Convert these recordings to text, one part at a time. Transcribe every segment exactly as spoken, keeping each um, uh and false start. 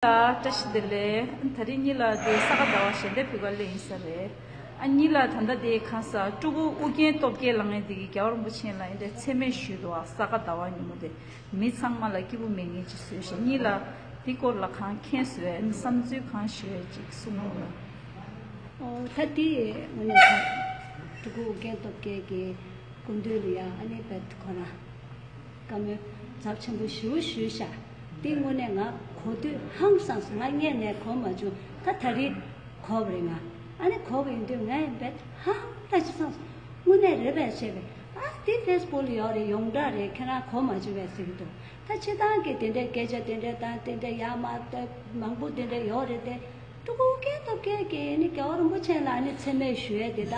ལ་བཀྲ་ཤིས་བདེ་ལེགས། ད་རིང་གཉིས་ལ་དེ་ས་ག་ཟླ་བ་ཞལ་འདེབས་ཕུལ་ག་སླེབས་ཡིན་ས་རེད། ཨ་གཉིས་ལ་ད་ལྟ་དེ་གང་ས་སྤྲུལ་སྐུ་ཨུ་རྒྱན་སྟོབས་རྒྱལ་ལབ་མཁན་དེ་གིས་རྒྱལ་བ་རིན་པོ་ཆེ་ལ་ཡིན་དེ་མཚན་སྨད་ཞུས་འདུག་ཨ་ས་ག་ཟླ་བ་ཉིན་མོ་དེ་མི་ཚང་མ་ལ་སྐྱིད་པོ་མེད་མཁན་ཅིག་བཟོས་ཤག་གཉིས་ལ་དེ་སྐོར་ལ་གང་མཁྱེན་བཟོས་ཨ་ནི་བསམ་ཚུལ་གང་ཞུ་ཡས་ཅིག་གསུང་རོགས་གནང་། ཨོ་ད་དེ་དངོས་གནས་ད་སྤྲུལ་སྐུ་ཨུ་རྒྱན་སྟོབས་རྒྱལ་གྱི་སྐུ་མདུན་ལ་ཡ་ཨ་ནི་བེད་ཁོ་རང་བཀའ་མོལ་ཚབས་ཆེན་པོ་ཞེ་པོ་ཞུས་ཤག་དེ་དངོས་གནས་ང་གོ་དུས་ཧང་སངས་སོང་། ང་སྔོན་ནས་གོ་མ་བྱུང་། ད་ད་རེས་གོ་བ་རེད། ང་ཨ་ནི་གོ་བ་ཡིན་དུས་ང་ཡང་བེད་ཧང་ད་ཅི་སངས་སོང་། དངོས་གནས་རེད་པས་བྱས་པས། ཨ་དེ་ཕེ་སི་བུག་ལ་ཡོད་རེད། ཡོངས་གྲགས་རེད། ཁྱེད་རང་གོ་མ་བྱུང་བས་ཟེར་གྱི་འདུག་ད་སྤྱིར་བཏང་གི་དེ་འདྲའི་སྐད་ཆ་དེ་འདྲ་དང་དེ་འདྲ་ཡར་མར་ལྟ་མང་པོ་དེ་འདྲ་ཡོད་རེད་དེ། སྤྲུལ་སྐུ་ཨུ་རྒྱན་སྟོབས་རྒྱལ་གྱིས་ནི་རྒྱལ་བ་རིན་པོ་ཆེ་ལ་ནི་མཚན་སྨད་ཞུ་ཡས་དེ་ད་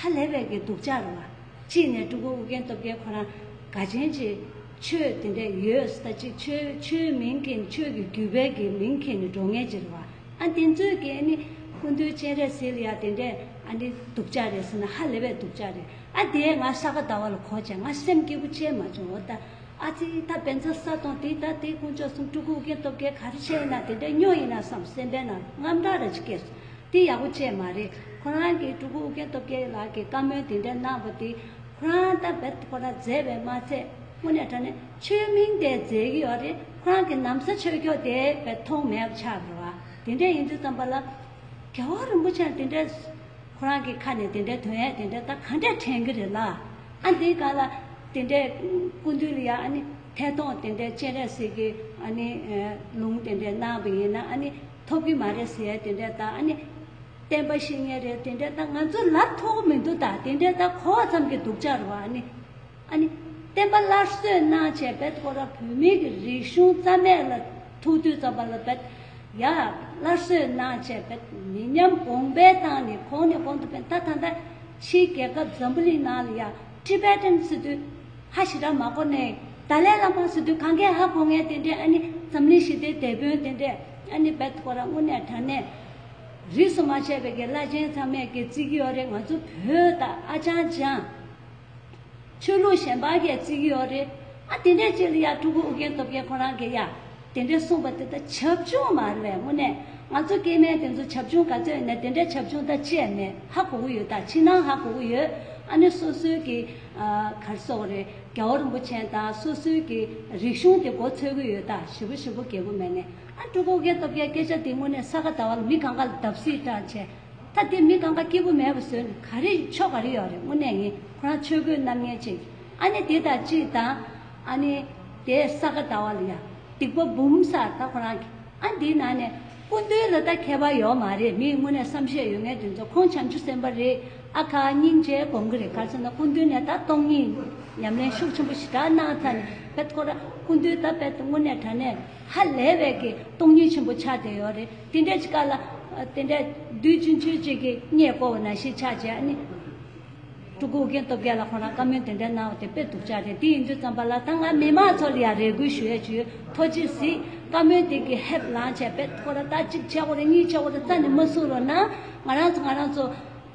ཧ་ལས་པའི་གི་སྡུག་ཅག་རེད་བ། གཅིག་ནས་སྤྲུལ་སྐུ་ཨུ་རྒྱན་སྟོབས་རྒྱལ་ཁོ་རང་དགའ་ཆེན་གྱི་ཆོས་དེ་འདྲ་ཡོད་ས་གཅིག་ཆོས་ཆོས་མིང་གི་ཆོས་ཀྱི་བརྒྱུད་པའི་གི་མིང་གི་ནི་འགྲོ་མཁན་ཅིག་རེད་བ། ཨ་དེ་ཚོས་གི་ནི་སྐུ་མདུན་སྤྱན་རས་གཟིགས་ལ་ཡ་དེ་འདྲ་ཨ་ནི་སྡུག་ཅག་རེད་ཟེར་ན་ཧ་ལས་པའི་སྡུག་ཅག་རེད། ཨ་དེ་ང་ས་ག་ཟླ་བ་ལ་གོ་བྱས་ང་སེམས་སྐྱིད་པོ་བྱས་མ་བྱུང་། འོ་ད་ཨ་ཙི་ད་བན་ཚ་ས་དང་དེ་ད་དེ་དཀོན་མཆོག་གསུམ་སྤྲུལ་སྐུ་ཨུ་རྒྱན་སྟོབས་རྒྱལ་ག་རེ་བྱས་ཡིན་ན་དེ་འདྲ་སྨྱོ་ཡིན་ན་བསམ་སེམས་པའི་ནང་དངངས་སྐྲག་ར་ཅིག་སྐྱེས་སོང་། དེ་ཡག་པོ་བྱས་མ་རེད། ཁོ་རང་གིས་སྤྲུལ་སྐུ་ཨུ་རྒྱན་སྟོབས་རྒྱལ་ལགས་ཀྱིས་བཀའ་མོལ་དེ་འདྲ་གནང་བ་དེ་ཁོ་རང་ད་བེད་ཁོ་རང་མཛད་པས་མ་ཚད་དངོས་གནས་དྲང་གནས་ཆོས་མིང་དེ་མཛད་ཀྱི་ཡོད་རེད། ཁོ་རང་གི་ན་བཟའ་ཆོས་སྐྱོང་དེ་བེད་མཐོང་མེད་པ་ཆགས་རེད་བ། དེ་འདྲ་ཡིན་དུས་ཙམ་པ་ལ་རྒྱལ་བ་རིན་པོ་ཆེ་དེ་འདྲ་ཁོ་རང་གི་ཁ་ནས་དེ་འདྲའི་དོན་ཡས་དེ་འདྲ་ད་ག་འདྲས་དྲན་གི་རེད་ལ། ཨ་འདི་ག་ལ་དེ་འདྲའི་སྐུ་མདུན་ལ་ཡ་ཨ་ནི་ཐད་གཏོང་དེ་འདྲའི་སྤྱན་རས་གཟིགས་ཀྱི་ཨ་ནི་ལུང་དེ་འདྲའི་གནང་བ་ཡིན་ན་ཨ་ནི་ཐོབ་ཀྱི་མ་རེད་ཟེར་ཡས་དེ་འདྲ་ད་ཨ་ནི་བསྟན་པ་བཤིག་ངེས་རེད་དེ་འདྲ་ད་ང་ཚོ་ལབ་ཐུབ་ཀྱི་མི་འདུག་ད་དེ་འདྲ་ད་གོ་བ་ཙམ་གྱི་སྡུག་ཅག་རེད་བ། ཨ་ནི་ཨ་ནི་བསྟན་པ་སླར་གསོ་གནང་བྱས་བེད་ཁོ་ར་བོད་མི་གི་རིག་གཞུང་རྩ་མེད་ལ་ཐུག་དུས་ཙམ་པ་ལ་བེད་ཡ་སླར་གསོ་གནང་བྱས་བེད་མི་ཉམས་གོང་འཕེལ་བཏང་ནས་གོང་ནས་གོང་དུ་འཕེལ། ད་ད་ད་ཕྱིའི་རྒྱལ་ཁབ་འཛམ་བུ་གླིང་ནང་ལ་ཡ་ཊི་བེ་ཊན་ཟེར་དུས་ཧ་ཞེ་དྲག་མ་གོ་ནས་ཏཱ་ལའི་བླ་མ་ཟེར་དུས་གང་གས་ཧ་གོ་ངེས་དེ་འདྲས། ཨ་ནི་འཛམ་གླིང་ཞི་བདེའི་དེད་དཔོན་དེ་འདྲས། ཨ་ནི་བེད་ཁོ་ར་དངོས་གནས་དྲང་གནས་རིས་སུ་མ་ཆད་པའི་གི་བླ་ཆེན་ཚང་མས་གི་བརྩི་གི་ཡོད་རེད། ང་ཚོ་བོད་ད་ཨ་ཅང་ཅང་ཆོས་ལུགས་གཞན་པ་གས་བརྩི་གི་ཡོད་རེད། ཨ་དེ་འདྲས་ཅིག་ལ་ཡ་སྤྲུལ་སྐུ་ཨུ་རྒྱན་སྟོབས་རྒྱལ་ཁོ་རང་གིས་ཡ་དེ་འདྲས་གསུངས་པ་དེ་ད་བྱབ་ཆུང་མ་རེད་པས། དངོས་གནས་ང་ཚོ་སྐྱེ་དམན་དེ་ཚོ་བྱབ་ཆུང་ག་ཚོད་ཡིན་ན་དེ་འདྲས་བྱབ་ཆུང་ད་ཅི་ཡང་མེད། ཧ་གོ་གི་ཡོད། ད་ཕྱི་ནང་ཧ་གོ་གི་ཡོད། ཨ་ནི་སོ་སོའི་གི་ཨ་ག་རེ་ཟེར་དགོས་རེད། རྒྱལ་བ་རིན་པོ་ཆེ་དང་སོ་སོའི་གི་རིག་གཞུང་དེ་མགོ་ཚོད་གི་ཡོད། ད་ཞེ་པོ་ཞེ་པོ་རྒྱལ་པོ་མེད་ནས། ཨ་སྤྲུལ་སྐུ་ཨུ་རྒྱན་སྟོབས་རྒྱལ་སྐད་ཆ་དེ་དངོས་གནས་ས་ག་ཟླ་བ་ལ་མི་གང་ག་ལ་བརྡབ་གསིག་བཏང་བྱས། ད་དེ་མི་གང་ག་སྐྱིད་པོ་མེད་པ་བཟོས་ནས་ག་རེ་ཆོ་ག་རེ་ཡོད་རེད། དངོས་གནས་ཡིན། ཁོ་རང་ཆོས་གོས་བསྣམས་མཁན་ཅིག་ཨ་ནི་དེ་དང་གཅིག་དང་། ཨ་ནི་དེ་ས་ག་ཟླ་བ་ལ་ཡ་སྡིག་པ་འབུམ་བསགས། ད་ཁོ་རང་གི་ཨ་འདིའི་ནང་ནས་སྐུ་མདུན་ལ་ད་ཁྱད་པར་ཡོད་མ་རེད། མི་དངོས་གནས་བསམ་ཤེས་ཡོད་མཁན་དེ་ཚོ་ཁོང་བྱང་ཆུབ་སེམས་དཔའ་རེད། ཨ་ཁ་སྙིང་རྗེ་སྒོམ་གི་རེད། ག་རེ་ཟེར་ན་སྐུ་མདུན་ནས་ད་སྟོང་ཉིད་ཉམས་ལེན་ཤུགས་ཆེན་པོ་ཞེ་དྲག་གནང་ཚར་ནས་བེད་ཁོ་ར་སྐུ་མདུན་ད་བེད་དངོས་གནས་དྲང་གནས་ཧ་ལས་པའི་གི་སྟོང་ཉིད་ཆེན་པོ་ཆགས་བསྡད་ཡོད་རེད། དེ་འདྲ་ཅིག་ག་ལ་དེ་འདྲ་བདུད་ཆུང་ཆུང་ཅིག་གིས་སྙད་བསྐོར་བ་ནང་བཞིན་ཆགས་བྱས། ཨ་ནི་སྤྲུལ་སྐུ་ཨུ་རྒྱན་སྟོབས་རྒྱལ་ལགས་ཁོ་རང་བཀའ་མོལ་དེ་འདྲ་གནང་བ་དེ་དཔེ་སྡུག་ཅག་རེད། དེ་ཡིན་དུས་ཙམ་པ་ལ་ད་ང་མི་མང་ཚོ་ལ་ཡང་རེ་སྐུལ་ཞུ་ཡས་བྱོས། ཐུགས་རྗེ་གཟིགས། བཀའ་མོལ་དེ་གི་ཧེབ་ལངས་བྱས་བེད་ཁོ་ར་ད་གཅིག་བྱས་དགོས་རེད། གཉིས་བྱས་དགོས་རེད། རྩ་ནས་མ་གསུང་རོགས་གནང་། ང་རང་ཚོ་ང་རང་ཚོ་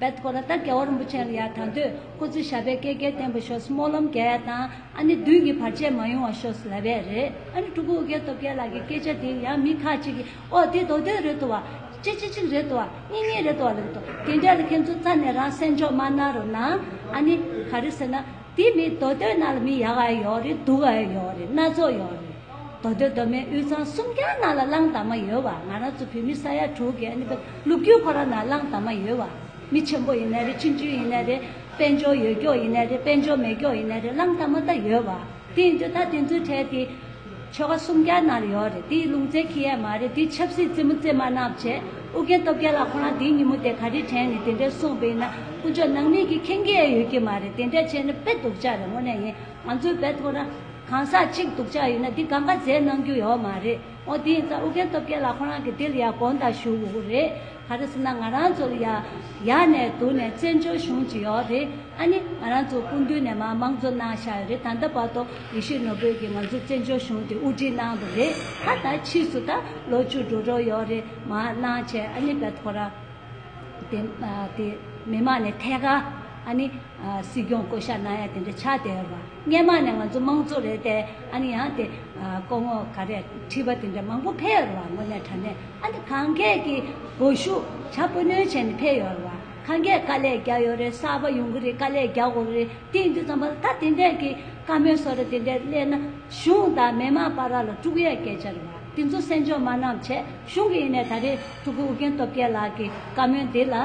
བེད་ཁོ་ར་ད་རྒྱལ་བ་རིན་པོ་ཆེ་ལ་ཡ་ད་འདོད་སྐུ་ཚེ་ཞབས་པད་བསྐལ་བསྐལ་བརྟན་པ་ཤོག་སྨོན་ལམ་རྒྱག་ཡ་དང་། ཨ་ནི་བདུད་ཀྱི་བར་ཆད་མ་ཡོང་བ་ཤོག་ཟེར་ལབ་པས་རེད། ཨ་ནི་སྤྲུལ་སྐུ་ཨུ་རྒྱན་སྟོབས་རྒྱལ་ལགས་ཀྱི་སྐད་ཆ་དེ་ཡང་མི་ཁ་ཅིག་གིས་ཨོ་དེ་མདོ་སྟོད་རེད་འདུག་བ། ཅི་ཅི་ཅིག་རེད་འདུག་བ། གཉིས་གཉིས་རེད་འདུག་བ་ལབ་འདུག་དེ་འདྲ་ལ་ཁྱེད་ཚོ་རྩ་ནས་རང་སེམས་ཕྱོགས་མ་གནང་རོགས་གནང་། ཨ་ནི་ག་རེ་ཟེར་ན་དེ་མི་མདོ་སྟོད་ནང་ལ་མི་ཡག་ག་ཡོད་རེད། སྡུག་ག་ཡོད་རེད། སྣ་ཚོགས་ཡོད་རེད། མདོ་སྟོད་མདོ་སྨད་དབུས་གཙང་སུམ་བརྒྱ་ནང་ལ་གླང་དར་མ་ཡོད་བ། ང་རང་ཚོ་བོད་མི་ས་ཡ་དྲུག་གི་ཨ་ནི་ལོ་རྒྱུས་ཁོ་ར་ནང་གླང་དར་མ་ཡོད་བ། མི་ཆེན་པོ་ཡིན་ན་རེད། ཆུང་ཆུང་ཡིན་ན་རེད། དཔལ་འབྱོར་ཡོད་སྐྱོག་ཡིན་ན་རེད། དཔལ་འབྱོར་མེད་སྐྱོག་ཡིན་ན་རེད། གླང་དར་མ་ད་ཡོད་བ། དེ་ཡིན་དུས་ད་དེ་ཚོའི་གྲས་དེ་ཆོལ་ཁ་སུམ་བརྒྱ་ནང་ལ་ཡོད་རེད། དེའི་ལུང་ཚན་འཁྱེར་ཡས་མ་རེད། དེ་ཆབ་སྲིད་རྩེད་མོ་རྩེད་མ་གནང་བྱས། ཨུ་རྒྱན་སྟོབས་རྒྱལ་ལགས་ཁོ་རང་དེའི་ཉིན་མོ་དེ་ག་རེ་དྲན་ནས་དེ་འདྲ་གསུངས་པ་ཡིན་ན་དཀོན་མཆོག་ནང་མི་གིས་མཁྱེན་གྱི་ཡོད་ཀྱི་མ་རེད། དེ་འདྲ་བྱས་ན་དཔེ་སྡུག་ཅག་རེད། དངོས་གནས་ཡིན། ང་ཚོའི་བེད་ཁོ་རང་གང་ཟག་གཅིག་སྡུག་ཅག་ཡིན་ན་འདི་གང་ག་མཛད་གནང་རྒྱུ་ཡོད་མ་རེད། འོ་དེ་ཡིན་ཙང་ཨུ་རྒྱན་སྟོབས་རྒྱལ་ལགས་ཁོ་རང་གིས་འདི་ལ་ཡ་དགོངས་དག་ཞུ་དགོས་ཀྱི་རེད། ག་རེ་ཟེར་ན་ང་རང་ཚོ་ལ་ཡ་ཡར་ནས་བསྡུས་ནས་བཙན་བྱོལ་གཞུང་ཅིག་ཡོད་རེད། ཨ་ནི་ང་རང་ཚོ་སྐུ་མདུན་ནས་མར་དམངས་གཙོ་གནང་བཞག་ཡོད་རེད། ད་ལྟ་བར་དུ་ཡེ་ཤེས་ནོར་བུས་ཀྱིས་ང་ཚོ་བཙན་བྱོལ་གཞུང་དེ་དབུ་ཁྲིད་གནང་བ་རེད། ད་ད་ཕྱིས་སུ་ད་ལོ་བཅུ་འགྲོ་འགྲོ་ཡོད་རེད། མར་གནང་བྱས་ཨ་ནི་བེད་ཁོ་རང་དེ་དེ་མི་མང་ནས་ཐད་ཀར། ཨ་ནི་ཨ་སྲིད་སྐྱོང་བསྐོ་བཞག་གནང་ཡ་དེ་འདྲ་ཆགས་བསྡད་ཡོད་རེད་བ། སྔོན་མ་ནས་ང་ཚོ་དམངས་གཙོ་རེད་དེ། ཨ་ནི་ཡང་དེ་ཨ་སྐུ་ངོ་ག་རེ་ཁྲི་པ་དེ་འདྲ་མང་པོ་ཕེབས་ཡོད་རེད་བ། དངོས་གནས་དྲང་གནས་ཨ་ནི་གང་གས་ཀྱི་སྒོ་ཤུགས་བྱ་སྤུ་ནུས་བྱས་ནས་ཕེབས་ཡོད་རེད་བ། གང་གས་དཀའ་ལས་རྒྱག་ཡོད་རེད། གསར་པ་ཡོང་གི་རེད། དཀའ་ལས་རྒྱག་དགོས་རེད། དེ་ཡིན་དུས་ཙམ་པ་ལ་ད་དེ་འདྲས་ཀྱི་བཀའ་མོལ་སོགས་རེད། དེ་འདྲས་སླེབས་ན་གཞུང་དང་མི་མང་བར་ལ་དཀྲུག་ཡས་སྐད་ཆ་རེད་བ། དེ་ཚོ་གསན་འཇོག་མ་གནང་བྱས། གཞུང་གིས་ཡིན་ནའི་ད་རེས་ཕྲུ་གུ་ཨུ་རྒྱན་སྟོབས་རྒྱལ་ལགས་ཀྱི་བཀའ་མོལ་འདི་ལ་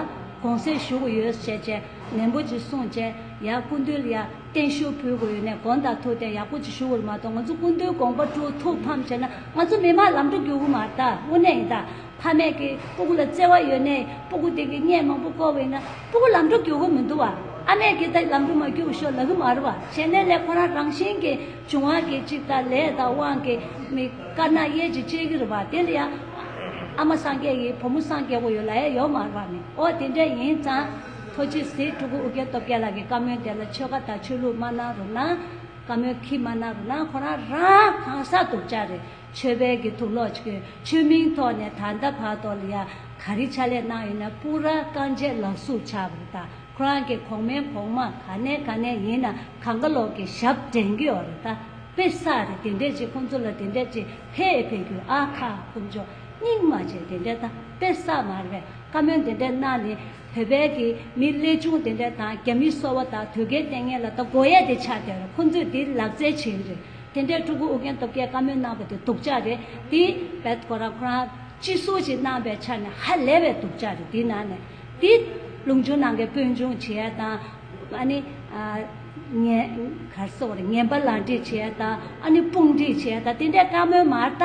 དགོངས་སེལ་ཞུ་དགོས་ཡོད་ཟེར་བྱས་ནན་པོ་ཅིག་གསུངས་བྱས། ཡ་སྐུ་མདུན་ལ་ཡ་བརྟན་བཞུགས་ཕུལ་དགོས་ཡོད་ནའི་དགོངས་དག་ཐུགས་བརྟན་ཡག་པོ་ཅིག་ཞུ་དགོས་རེད་མ་གཏོགས། ང་ཚོ་སྐུ་མདུན་དགོངས་པ་དཀྲུག་ཐུགས་ཕམ་བྱས་ན་ང་ཚོ་མི་མང་ལམ་འགྲོ་རྒྱུག་གི་མ་རེད། ད་དངོས་གནས་ཡིན། ད་ཕ་མས་ཀྱི་སྤུ་གུ་ལ་བརྩེ་བ་ཡོད་ནའི་སྤུ་གུ་དེ་གི་བརྙས་མང་པོ་བསྐོར་བ་ཡིན་ན་སྤུ་གུ་ལམ་འགྲོ་རྒྱུག་གི་མི་འདུག་བ། ཨ་མས་ཀྱི་ད་ལམ་འགྲོ་མ་རྒྱུག་ཤོག་ལབ་གི་མ་རེད་བ། བྱས་ནའི་ལས་ཁོ་རང་རང་བཞིན་གྱི་འབྱུང་བ་གི་གཅིག་དང་ལས་དང་དབང་གི་མི་དཀར་ནག་དབྱེ་འབྱེད་བྱེད་ཀྱི་རེད་བ། དེ་ལ་ཡང་ཨ་མ་སངས་རྒྱས་ཡིན་བུ་མོ་སངས་རྒྱས་པོ་ཡོད་ལབ་ཡ་ཡོད་མ་རེད་བ། ནི་ཨོ་དེ་འདྲ་ཡིན་ཙང་ཐུགས་རྗེ་གཟིགས། ཕྲུ་གུ་ཨུ་རྒྱན་སྟོབས་རྒྱལ་ལགས་ཀྱི་བཀའ་མོལ་དེ་ལ་ཆོལ་ཁ་དང་ཆོས་ལུགས་མ་གནང་རོགས་གནང་། བཀའ་མོལ་ཁྱི་མ་གནང་རོགས་གནང་། ཁོ་རང་རང་གང་ཟག་སྡུག་ཅག་རེད། ཆོས་པའི་གི་དུག་ལོག་ཅིག་གིས་ཆོས་མིང་ཐོག་ནས་ད་ལྟ་བར་དུ་ལ་ཡ་ག་རེ་ཕྱག་ལས་གནང་ཡོད་ན་པུ་ར་རྐང་རྗེས་ལག་གཟུགས་ཆགས་པ་རེད། ད་ཁོ་རང་གི་གོང་མའི་གོང་མ་ག་ནས་ག་ནས་ཡིན་ན་གང་ག་ལོག་གི་ཞབས་འདྲེན་གི་ཡོད་རེད། ད་དཔེ་བསགས་རེད། དེ་འདྲས་ཅིག་ཁོང་ཚོ་ལ་དེ་འདྲས་ཅིག་ཕེབས་ཕེབས་རྒྱུ། ཨ་ཁ་དཀོན་མཆོག་སྙིང་མ་རྗེ། དེ་འདྲས་ད་དཔེ་བསགས་མ་རེད། བཀའ་མོལ་དེ་འདྲས་གནང་ནས་བོད་པའི་གི་མི་ཀླད་ཆུང་དེ་འདྲས་དང་རྒྱ་མི་སོ་པ་དང་དོལ་རྒྱལ་བསྟེན་མཁན་ལ་ད་དགོས་ཡས་དེ་ཆགས་བསྡད་རེད། ཁོང་ཚོས་དེ་ལག་རྩལ་བྱེད་ཀྱི་རེད། དེ་འདྲའི་ཕྲུ་གུ་ཨུ་རྒྱན་སྟོབས་རྒྱལ་བཀའ་མོལ་གནང་བ་དེ་སྡུག་ཅག་རེད། དེ་བེད་ཁོ་རང་ཁོ་རང་སྤྱི་སྲོག་ཅིག་གནང་བའི་ཆ་ནས་ཧ་ལས་པའི་སྡུག་ཅག་རེད། དེ་ནང་ནས་དེ་ལུང་ཆུང་ནང་གི་དཔོན་ཆུང་བྱེད་ཡ་དང་། ཨ་ནི་ཨ་ངན་ག་རེ་ཟེར་དགོས་རེད། ངན་པ་ལག་འབྲེལ་བྱེད་ཡ་དང་། ཨ་ནི་དཔུང་སྒྲིག་བྱེད་ཡ་དང་། དེ་འདྲའི་བཀའ་མོལ་མ་རེད། ད་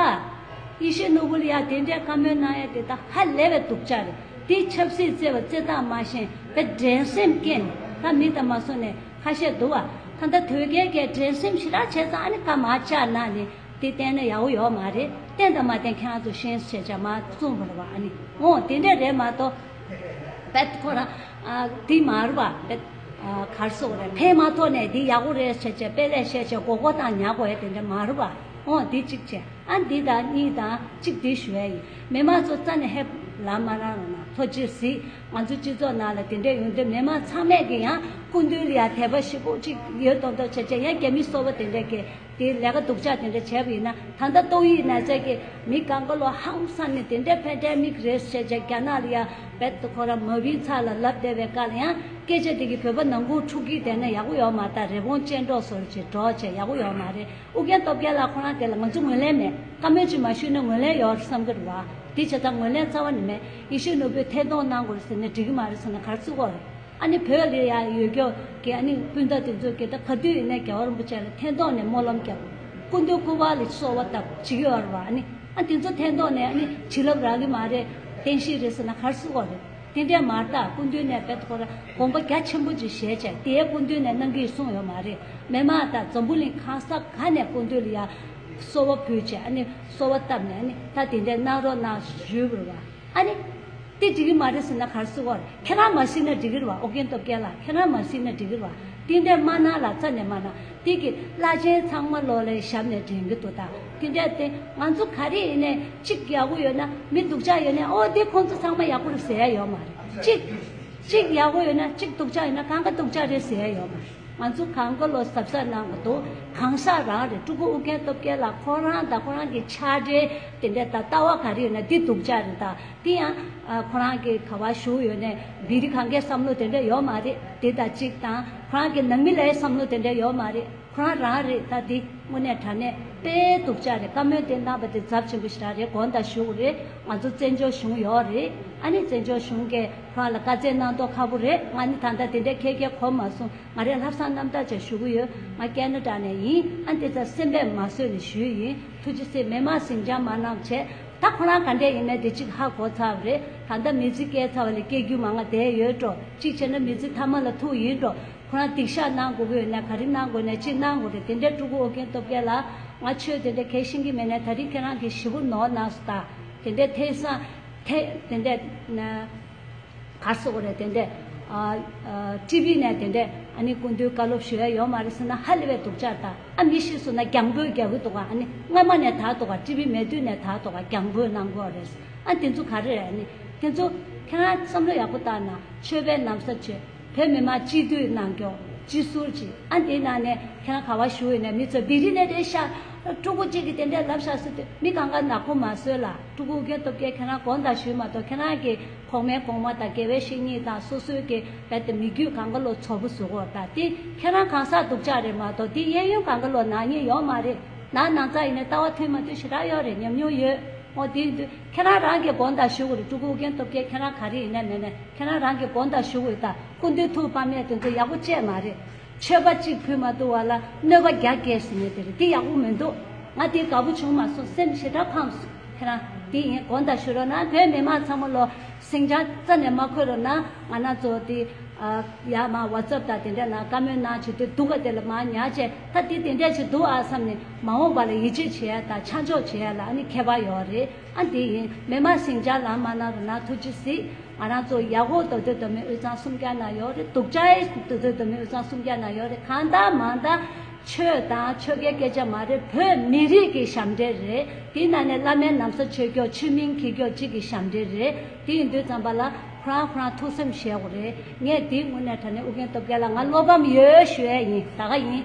ཡེ་ཤེས་ནོར་བུ་ལ་ཡ་དེ་འདྲའི་བཀའ་མོལ་གནང་ཡ་དེ་ད་ཧ་ལས་པའི་སྡུག་ཅག་རེད། དེ་ཆབ་སྲིད་བརྩེ་བ་བརྩེ་སྟངས་མ་ཤེས་པའི་འགྲན་སེམས་སྐྱེས་ནས་ད་མི་དང་མ་སོང་ནས། ཁ་ཤས་འདུག་བ། ད་ལྟ་དོལ་རྒྱལ་གྱི་འགྲན་སེམས་ཞེ་དྲག་བྱས་ཙང་ཨ་ནི་བཀའ་མར་བཅག་གནང་ནས་དེ་བསྟན་ན་ཡག་པོ་ཡོད་མ་རེད། བསྟན་དང་མ་བསྟན་ཁྱེད་རང་ཚོ་ཤེས་བྱས་བྱས་མར་གསུངས་པ་རེད་བ། ཨ་ནི་འོ་དེ་འདྲ་རེད་མ་གཏོགས། བེད་ཁོ་རང་ཨ་དེ་མ་རེད་བ། བེད་ཨ་ག་རེ་ཟེར་དགོས་རེད། ཕན་མ་ཐོགས་ནས་དེ་ཡག་པོ་རེད་བྱས་བྱས་དཔེ་ལས་བཤད་བྱས་མགོ་སྐོར་བཏང་ཉར་དགོས་ཡ་དེ་འདྲ་མ་རེད་བ། འོ་དེ་གཅིག་བྱས། ཨ་འདི་དང་གཉིས་དང་གཅིག་འདི་ཞུ་ཡ་ཡིན། མི་མང་ཚོ་རྩ་ནས་ཧེབ་ལ་མ་རང་རོགས་གནང་། ཐུགས་རྗེ་གཟིགས། ང་ཚོ་སྤྱི་ཚོགས་ནང་ལ་དེ་འདྲས་ཡོང་དུས་མི་མང་ཚང་མས་ཀྱི་ཡང་སྐུ་མདུན་ལ་ཡང་དད་པ་ཞེ་པོ་ཅིག་ཡོད་མདོག་མདོག་བྱས་བྱས། ཡང་རྒྱ་མི་སོ་པ་དེ་འདྲས་ཀྱི་དེ་ལས་ཀ་སྡུག་ཅག་དེ་འདྲ་བྱས་པ་ཡིན་ན། ད་ལྟ་ཏོག་དབྱིབས་ན་ཚ་གི་མི་གང་ག་ལོ་ཧང་སང་ནས་དེ་འདྲས་ཕན་ཌེ་མིག་རེད་ཟེར་བྱས་རྒྱ་ནག་ལ་ཡང་རྦད་དེ་ཁོ་རང་མ་བིན་ཚ་ལ་ལབ་བསྡད་པའི་སྐབས་ལ་ཡང་སྐད་ཆ་དེ་གི་བོད་པ་ནང་ཁུལ་འཁྲུག་གི་བསྡད་ན་ཡག་པོ་ཡོད་མ་རེད། ད་རི་བོང་ཅལ་འདྲོགས་བཟོ་འདྲ་ཅིག་འདྲོགས་བྱས་ཡག་པོ་ཡོད་མ་རེད། ཨུ་རྒྱན་སྟོབས་རྒྱལ་ལགས་ཁོ་རང་དེ་ལ་ང་ཚོ་ངོས་ལེན་མེད། བཀའ་མོལ་ཅིག་མ་ཞུས་ན་ངོས་ལེན་ཡོད་བསམ་གྱི་རེད་བ། དེ་བྱས་ཙང་ངོས་ལེན་རྩ་བ་ནས་མེད། ཡེ་ཤེས་ནོར་བུས་ཐེ་གཏོགས་གནང་དགོས་རེད་ཟེར་ན་འགྲིག་གི་མ་རེད་ཟེར་ན་ག་རེ་ཟེར་དགོས་རེད། ཨ་ནི་བོད་ལ་ཡ་ཡོད་རྒྱུ་གི་ཨ་ནི་སྤུན་ཟླ་དེ་ཚོ་གི་ད་ག་དུས་ཡིན་ནའི་རྒྱལ་བ་རིན་པོ་ཆེ་ལ་ཐེ་གཏོགས་ནས་སྨོན་ལམ་རྒྱབ། སྐུ་མདུན་སྐུ་པར་ལ་གསོལ་བ་བཏབ་བྱེད་ཀྱི་ཡོད་རེད་བ། ཨ་ནི་ཨ་དེ་ཚོ་ཐེ་གཏོགས་ནས་ཨ་ནི་བྱིན་རླབས་རག་གི་མ་རེད། བསྟན་བཤིག་རེད་ཟེར་ན་ག་རེ་ཟེར་དགོས་རེད། དེ་འདྲས་མ་རེད། ད་སྐུ་མདུན་ནས་དཔེ་ཁོ་རང་དགོངས་པ་རྒྱ་ཆེན་པོ་ཅིག་བཞེས་བྱས་དེའི་སྐུ་མདུན་ནས་གནང་གི་གསུངས་ཡོད་མ་རེད། མི་མང་དང་འཛམ་བུ་གླིང་གང་ས་ག་ནས་སྐུ་མདུན་ལ་ཡ་གསོལ་བ་ཕུལ་བྱས། ཨ་ནི་གསོལ་བ་བཏབ་ནས་ཨ་ནི་ད་དེ་འདྲས་གནང་རོགས་གནང་ཞུས་པ་རེད་བ། ཨ་ནི་དེ་འགྲིག་གི་མ་རེད་ཟེར་ན་ག་རེ་ཟེར་དགོས་རེད། ཁྱེད་རང་མ་གཟིགས་ན་འགྲིག་གི་རེད་བ། ཨོ་རྒྱན་སྟོབས་རྒྱལ་ལགས་ཁྱེད་རང་མ་གཟིགས་ན་འགྲིག་གི་རེད་བ། དེ་འདྲས་མ་གནང་ལ་རྩ་ནས་མ་གནང་། དེ་གི་བླ་ཆེན་ཚང་མ་ལོ་ལ་ཞབས་ནས་འདྲེན་གི་འདུག་ད་དེ་འདྲས་དེ་ང་ཚོ་ག་རེ་ཡིན་ནའི་གཅིག་ཡག་པོ་ཡོད་ན་མི་སྡུག་ཅག་ཡོད་ནའི་ཨོ་དེ་ཁོང་ཚོ་ཚང་མ་ཡག་པོ་རེད་ཟེར་ཡ་ཡོད་མ་རེད། གཅིག་གཅིག་ཡག་པོ་ཡོད་ན་གཅིག་སྡུག་ཅག་ཡོད་ན་གང་ག་སྡུག་ཅག་རེད་ཟེར་ཡ་ཡོད་མ་རེད། ང་ཚོ་གང་ག་ལོ་གཟབ་གཟབ་གནང་དགོས་འདུག་གང་ཟག་རང་རེད། ཕྲུ་གུ་ཨོ་རྒྱན་སྟོབས་རྒྱལ་ལགས་ཁོ་རང་དང་ཁོ་རང་གི་ཕྱག་སྦྲེལ་དེ་འདྲས་ད་ལྟ་བ་ག་རེ་ཡོད་ན་དེ་སྡུག་ཅག་རེད། ད་དེ་ཡང་ཨ་ཁོ་རང་གི་ག་བ་བཞུགས་ཡོད་ནའི་བི་རི་གང་གའི་བསམ་བློ་དེ་འདྲ་ཡོད་མ་རེད། དེ་དང་གཅིག་དང་ཁོ་རང་གི་ནང་མི་ལའི་བསམ་བློ་དེ་འདྲ་ཡོད་མ་རེད། ཁོ་རང་རང་རེད། ད་འདི་དངོས་གནས་དྲང་གནས་དཔེ་སྡུག་ཅག་རེད། བཀའ་མོལ་དེ་གནང་བ་དེ་ཚབས་ཆེན་པོ་ཞེ་དྲག་རེད། དགོངས་དག་ཞུ་དགོས་རེད། ང་ཚོ་བཙན་བྱོལ་གཞུང་ཡོད་རེད། ཨ་ནི་བཙན་བྱོལ་གཞུང་གིས་ཁོ་རང་ལ་བཀའ་བཙན་གནང་མདོག་ཁ་པོ་རེད། ང་ནི་ད་ལྟ་དེ་འདྲའི་ཁྱད་ཁྱད་གོ་མ་སོང་། ང་རས་ལྷག་བསམ་རྣམ་དག་ཅིག་ཞུ་གི་ཡོད། ང་ཁེ་ན་ཌ་ནས་ཡིན། ཨ་འདི་ཚོ་སེམས་པས་མ་བཟོད་ནས་ཞུས་ཡིན། ཐུགས་རྗེ་གཟིགས། མི་མང་ཟིང་ཆ་མ་གནང་བྱས། ད་ཁོ་རང་ག་འདྲས་ཡིན་མིན་དེ་གཅིག་ཧ་གོ་ཚར་བ་རེད། ད་ལྟ་མི་ཚེ་སྐྱེལ་ཚར་བ་ལས་སྐྱེལ་རྒྱུ་མང་ང་བསྡད་ཡོད་འགྲོ། གཅིག་བྱས་ན་མི་ཚེ་མཐའ་མ་ལ་ཐུག་ཡིན་འགྲོ། ཁོ་རང་སྡིག་བཤགས་གནང་དགོས་ཀྱི་ཡོད་ན་ག་རེ་གནང་དགོས་ན་ཅི་གནང་དགོས་རེད། དེ་འདྲའི་ཕྲུ་གུ་ཨོ་རྒྱན་སྟོབས་རྒྱལ་ལགས། ང་ཆོས་དེ་འདྲ་གལ་ཤེས་ཀྱི་མེད་ན་ད་རིང་ཁྱེད་རང་གིས་ཞེ་པོ་ནོར་གནང་སོང་། ད་དེ་འདྲའི་ཐེ་སང་ཐེ་དེ་འདྲའི་ན། ག་རེ་ཟེར་དགོས་རེད། དེ་འདྲས་ཨ་ཨ་ཊི་ཝི་ནས་དེ་འདྲས་ཨ་ནི་སྐུ་མདུན་བཀའ་སློབ་ཞུ་ཡ་ཡོད་མ་རེད་ཟེར་ན་ཧ་ལས་པའི་སྡུག་ཅག་དང་། ཨ་མི་ཤི་སོང་ན་རྒྱང་འབོད་རྒྱག་གི་འདུག་ག་ཨ་ནི་སྔ་མ་ནས་དར་འདུག་ག་ཊི་ཝི་མེད་དུས་ནས་དར་འདུག་ག་རྒྱང་འབོད་གནང་དགོས་རེད། ཨ་དེ་ཚོ་ག་རེ་རེད། ཨ་ནི་དེ་ཚོ་ཁྱེད་རང་བསམ་བློ་ཡག་པོ་བཏང་ན་ཆོས་པའི་ན་བཟའ་བྱོས། བོད་མི་མང་སྤྱི་འཐུས་གནང་སྐྱོང་སྤྱི་ཟུར་ཅིག་ཨ་འདི་ནང་ནས་ཁྱེད་རང་ག་བ་བཞུགས་ཡོད་ནས་མི་ཚོ་བི་རི་ནས་རེད་ཤག་ཕྲུ་གུ་གཅིག་གིས་དེ་འདྲས་ལབ་ཤག་ཟེར་དུས་མི་གང་ག་ནག་པོ་མ་བཟོས་ལ། ཕྲུ་གུ་ཨུ་རྒྱན་སྟོབས་རྒྱལ་ཁྱེད་རང་དགོངས་དག་ཞུས་མ་གཏོགས། ཁྱེད་རང་གི་གོང་མའི་གོང་མ་དང་དགེ་བའི་བཤེས་གཉེན་དང་སོ་སོའི་གི་རྦད་དེ་མི་རྒྱུད་གང་ག་ལོ་ཚོ་བུ་བཟོ་གོ་ད་དེ་ཁྱེད་རང་གང་ཟག་སྡུག་ཅག་རེད་མ་གཏོགས་དེ་གཡས་གཡོན་གང་ག་ལོ་ནག་ཉེས་ཡོད་མ་རེད། ནང་ནང་ཚ་ཡིན་ནས་ལྟ་བ་མཐུན་མ་མཐུན་ཞེ་དྲག་ཡོད་རེད། ཉམས་མྱོང་ཡོད། འོ་དེ་ཡིན་དུས་ཁྱེད་རང་རང་གི་དགོངས་དག་ཞུ་དགོས་རེད། ཕྲུ་གུ་ཨུ་རྒྱན་སྟོབས་རྒྱལ་ཁྱེད་རང་ག་རེ་ཡིན་ནས་མེད་ནས་ཁྱེད་རང་རང་གི་དགོངས་དག་ཞུ་དགོས་རེད། ད་སྐུ་མདུན་ཐུགས་ཕམ་ཡས་དེ་ཚོ་ཡག་པོ་བྱས་མ་རེད། མཆོད་པ་གཅིག་ཕུལ་མ་ཐུབ་པ་ལ་གནོད་པ་བརྒྱ་བརྒྱད་ཟེར་ནས་དེ་རེད། དེ་ཡག་པོ་མི་འདུག་ང་དེ་དགའ་པོ་བྱུང་མ་སོང་། སེམས་ཞེ་དྲག་ཕམ་སོང་། ཁྱེད་རང་དེ་ཡིན་དགོངས་དག་ཞུ་རོགས་གནང་། བོད་མི་མང་ཚང་མ་ལོ་ཟིང་ཆ་རྩ་ནས་མ་འཁོར་རོགས་གནང་། ང་རང་ཚོ་དེ་ཨ་ཡ་མ་ཝ་ཙབ་དང་དེ་འདྲ་ནང་བཀའ་མོལ་གནང་བྱེད་དུས་སྡུག་ག་དེ་ལ་མ་ཉར་བྱས། ད་དེ་དེ་འདྲ་ཞིག་འདུག་ཨ་བསམ་ནས་མ་འོངས་པ་ལ་ཡིད་ཆེས་བྱེད་ཡ་དང་ཆ་འཇོག་བྱེད་ཡ་ལ་ཨ་ནི་ཁྱད་པར་ཡོད་རེད། ཨ་འདི་ཡིན་མི་མང་ཟིང་ཆ་ལངས་མ་གནང་རོགས་གནང་། ཐུགས་རྗེ་གཟིགས། ང་རང་ཚོ་ཡག་པོ་མདོ་སྟོད་མདོ་སྨད་དབུས་གཙང་སུམ་བརྒྱ་ན་ཡོད་རེད། སྡུག་ཅག་མདོ་སྟོད་མདོ་སྨད་དབུས་གཙང་སུམ་བརྒྱ་ན་ཡོད་རེད། གང་ལྟར་མང་ལྟར་ཆོས་དང་ཆོལ་ཁའི་སྐད་ཆ་མ་རེད། བོད་མི་རིགས་ཀྱི་ཞབས་འདྲེན་རེད། དེའི་ནང་ནས་བླ་སྨན་ནམ་བཟའ་མཆོད་ཀྱོག་ཆོས་མིན་གྱི་ཀྱོག་གཅིག་གི་ཞབས་འདྲེན་རེད། དེ་ཡིན་དུས་ཙམ་པ་ལ་ཁོ་རང་ཁོ་རང་ཐུགས་སེམས་བཞེས་དགོས་རེད། ངས་དེའི་དངོས་གནས་དྲང་གནས་ཨུ་རྒྱན་སྟོབས་རྒྱལ་ལ་ང་བློ་ཕམ་ཡོད་ཞུ་ཡས་ཡིན། ད་ག་ཡིན།